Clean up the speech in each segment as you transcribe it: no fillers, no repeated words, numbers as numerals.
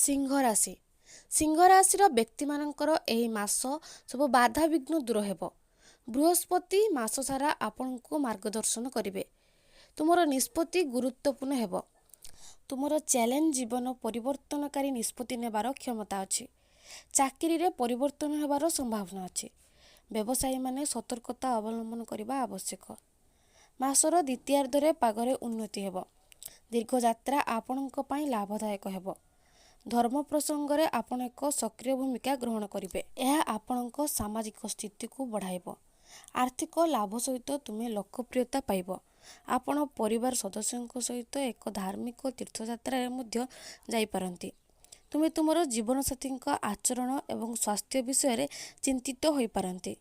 ସିଂହ ରାଶି। ସିଂହ ରାଶିର ବ୍ୟକ୍ତିମାନଙ୍କର ଏହି ମାସ ସବୁ ବାଧାବିଘ୍ନ ଦୂର ହେବ। ବୃହସ୍ପତି ମାସ ସାରା ଆପଣଙ୍କୁ ମାର୍ଗଦର୍ଶନ କରିବେ। ତୁମର ନିଷ୍ପତ୍ତି ଗୁରୁତ୍ୱପୂର୍ଣ୍ଣ ହେବ। ତୁମର ଚ୍ୟାଲେଞ୍ଜ ଜୀବନ ପରିବର୍ତ୍ତନକାରୀ ନିଷ୍ପତ୍ତି ନେବାର କ୍ଷମତା ଅଛି। ଚାକିରିରେ ପରିବର୍ତ୍ତନ ହେବାର ସମ୍ଭାବନା ଅଛି। ବ୍ୟବସାୟୀମାନେ ସତର୍କତା ଅବଲମ୍ବନ କରିବା ଆବଶ୍ୟକ। ମାସର ଦ୍ୱିତୀୟାର୍ଦ୍ଧରେ ପାଗରେ ଉନ୍ନତି ହେବ। ଦୀର୍ଘ ଯାତ୍ରା ଆପଣଙ୍କ ପାଇଁ ଲାଭଦାୟକ ହେବ। ଧର୍ମ ପ୍ରସଙ୍ଗରେ ଆପଣ ଏକ ସକ୍ରିୟ ଭୂମିକା ଗ୍ରହଣ କରିବେ। ଏହା ଆପଣଙ୍କ ସାମାଜିକ ସ୍ଥିତିକୁ ବଢ଼ାଇବ। ଆର୍ଥିକ ଲାଭ ସହିତ ତୁମେ ଲୋକପ୍ରିୟତା ପାଇବ। ଆପଣ ପରିବାର ସଦସ୍ୟଙ୍କ ସହିତ ଏକ ଧାର୍ମିକ ତୀର୍ଥଯାତ୍ରାରେ ମଧ୍ୟ ଯାଇପାରନ୍ତି। ତୁମେ ତୁମର ଜୀବନସାଥୀଙ୍କ ଆଚରଣ ଏବଂ ସ୍ୱାସ୍ଥ୍ୟ ବିଷୟରେ ଚିନ୍ତିତ ହୋଇପାରନ୍ତି।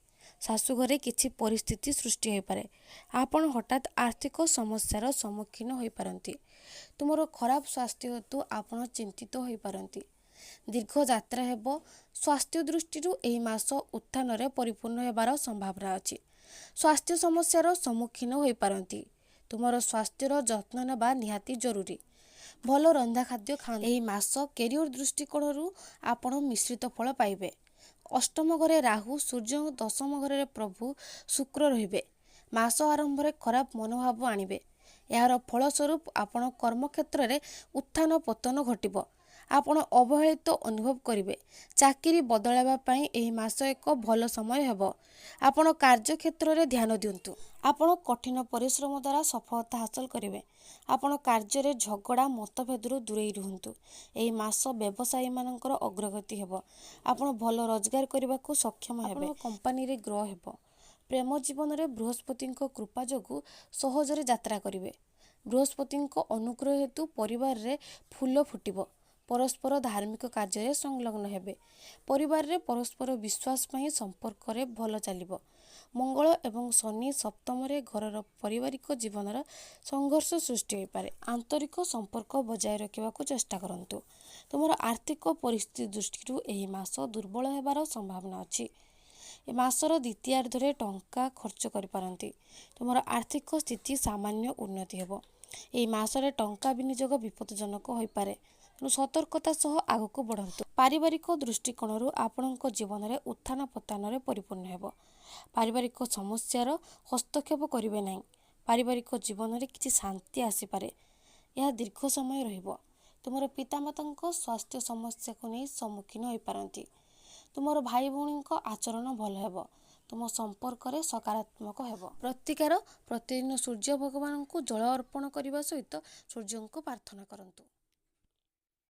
ଶାଶୁଘରେ କିଛି ପରିସ୍ଥିତି ସୃଷ୍ଟି ହୋଇପାରେ। ଆପଣ ହଠାତ୍ ଆର୍ଥିକ ସମସ୍ୟାର ସମ୍ମୁଖୀନ ହୋଇପାରନ୍ତି। ତୁମର ଖରାପ ସ୍ୱାସ୍ଥ୍ୟ ହେତୁ ଆପଣ ଚିନ୍ତିତ ହୋଇପାରନ୍ତି। ଦୀର୍ଘ ଯାତ୍ରା ହେବ। ସ୍ୱାସ୍ଥ୍ୟ ଦୃଷ୍ଟିରୁ ଏହି ମାସ ଉତ୍ଥାନରେ ପରିପୂର୍ଣ୍ଣ ହେବାର ସମ୍ଭାବନା ଅଛି। ସ୍ୱାସ୍ଥ୍ୟ ସମସ୍ୟାର ସମ୍ମୁଖୀନ ହୋଇପାରନ୍ତି। ତୁମର ସ୍ୱାସ୍ଥ୍ୟର ଯତ୍ନ ନେବା ନିହାତି ଜରୁରୀ। ଭଲ ରନ୍ଧା ଖାଦ୍ୟ ଖାଆନ୍ତୁ। ଏହି ମାସ କ୍ୟାରିଅର ଦୃଷ୍ଟିକୋଣରୁ ଆପଣ ମିଶ୍ରିତ ଫଳ ପାଇବେ। ଅଷ୍ଟମ ଘରେ ରାହୁ, ସୂର୍ଯ୍ୟ, ଦଶମ ଘରରେ ପ୍ରଭୁ ଶୁକ୍ର ରହିବେ। ମାସ ଆରମ୍ଭରେ ଖରାପ ମନୋଭାବ ଆଣିବେ। ଏହାର ଫଳସ୍ୱରୂପ ଆପଣ କର୍ମକ୍ଷେତ୍ରରେ ଉତ୍ଥାନ ପତନ ଘଟିବ। ଆପଣ ଅବହେଳିତ ଅନୁଭବ କରିବେ। ଚାକିରି ବଦଳାଇବା ପାଇଁ ଏହି ମାସ ଏକ ଭଲ ସମୟ ହେବ। ଆପଣ କାର୍ଯ୍ୟକ୍ଷେତ୍ରରେ ଧ୍ୟାନ ଦିଅନ୍ତୁ। ଆପଣ କଠିନ ପରିଶ୍ରମ ଦ୍ୱାରା ସଫଳତା ହାସଲ କରିବେ। ଆପଣ କାର୍ଯ୍ୟରେ ଝଗଡ଼ା, ମତଭେଦରୁ ଦୂରେଇ ରୁହନ୍ତୁ। ଏହି ମାସ ବ୍ୟବସାୟୀମାନଙ୍କର ଅଗ୍ରଗତି ହେବ। ଆପଣ ଭଲ ରୋଜଗାର କରିବାକୁ ସକ୍ଷମ ହେବେ। କମ୍ପାନୀରେ ଗ୍ରୋ ହେବ। ପ୍ରେମ ଜୀବନରେ ବୃହସ୍ପତିଙ୍କ କୃପା ଯୋଗୁଁ ସହଜରେ ଯାତ୍ରା କରିବେ। ବୃହସ୍ପତିଙ୍କ ଅନୁଗ୍ରହ ହେତୁ ପରିବାରରେ ଫୁଲ ଫୁଟିବ। ପରସ୍ପର ଧାର୍ମିକ କାର୍ଯ୍ୟରେ ସଂଲଗ୍ନ ହେବେ। ପରିବାରରେ ପରସ୍ପର ବିଶ୍ୱାସ ପାଇଁ ସମ୍ପର୍କରେ ଭଲ ଚାଲିବ। ମଙ୍ଗଳ ଏବଂ ଶନି ସପ୍ତମରେ ଘରର ପାରିବାରିକ ଜୀବନର ସଂଘର୍ଷ ସୃଷ୍ଟି ହୋଇପାରେ। ଆନ୍ତରିକ ସମ୍ପର୍କ ବଜାୟ ରଖିବାକୁ ଚେଷ୍ଟା କରନ୍ତୁ। ତୁମର ଆର୍ଥିକ ପରିସ୍ଥିତି ଦୃଷ୍ଟିରୁ ଏହି ମାସ ଦୁର୍ବଳ ହେବାର ସମ୍ଭାବନା ଅଛି। ଏ ମାସର ଦ୍ୱିତୀୟାର୍ଦ୍ଧରେ ଟଙ୍କା ଖର୍ଚ୍ଚ କରିପାରନ୍ତି। ତୁମର ଆର୍ଥିକ ସ୍ଥିତି ସାମାନ୍ୟ ଉନ୍ନତି ହେବ। ଏହି ମାସରେ ଟଙ୍କା ବିନିଯୋଗ ବିପଦଜନକ ହୋଇପାରେ, ତେଣୁ ସତର୍କତା ସହ ଆଗକୁ ବଢ଼ନ୍ତୁ। ପାରିବାରିକ ଦୃଷ୍ଟିକୋଣରୁ ଆପଣଙ୍କ ଜୀବନରେ ଉତ୍ଥାନ ପତନରେ ପରିପୂର୍ଣ୍ଣ ହେବ। ପାରିବାରିକ ସମସ୍ୟାର ହସ୍ତକ୍ଷେପ କରିବେ ନାହିଁ। ପାରିବାରିକ ଜୀବନରେ କିଛି ଶାନ୍ତି ଆସିପାରେ। ଏହା ଦୀର୍ଘ ସମୟ ରହିବ। ତୁମର ପିତାମାତାଙ୍କ ସ୍ୱାସ୍ଥ୍ୟ ସମସ୍ୟାକୁ ନେଇ ସମ୍ମୁଖୀନ ହୋଇପାରନ୍ତି। ତୁମର ଭାଇ ଭଉଣୀଙ୍କ ଆଚରଣ ଭଲ ହେବ। ତୁମ ସମ୍ପର୍କରେ ସକାରାତ୍ମକ ହେବ। ପ୍ରତିକାର: ପ୍ରତିଦିନ ସୂର୍ଯ୍ୟ ଭଗବାନଙ୍କୁ ଜଳ ଅର୍ପଣ କରିବା ସହିତ ସୂର୍ଯ୍ୟଙ୍କୁ ପ୍ରାର୍ଥନା କରନ୍ତୁ।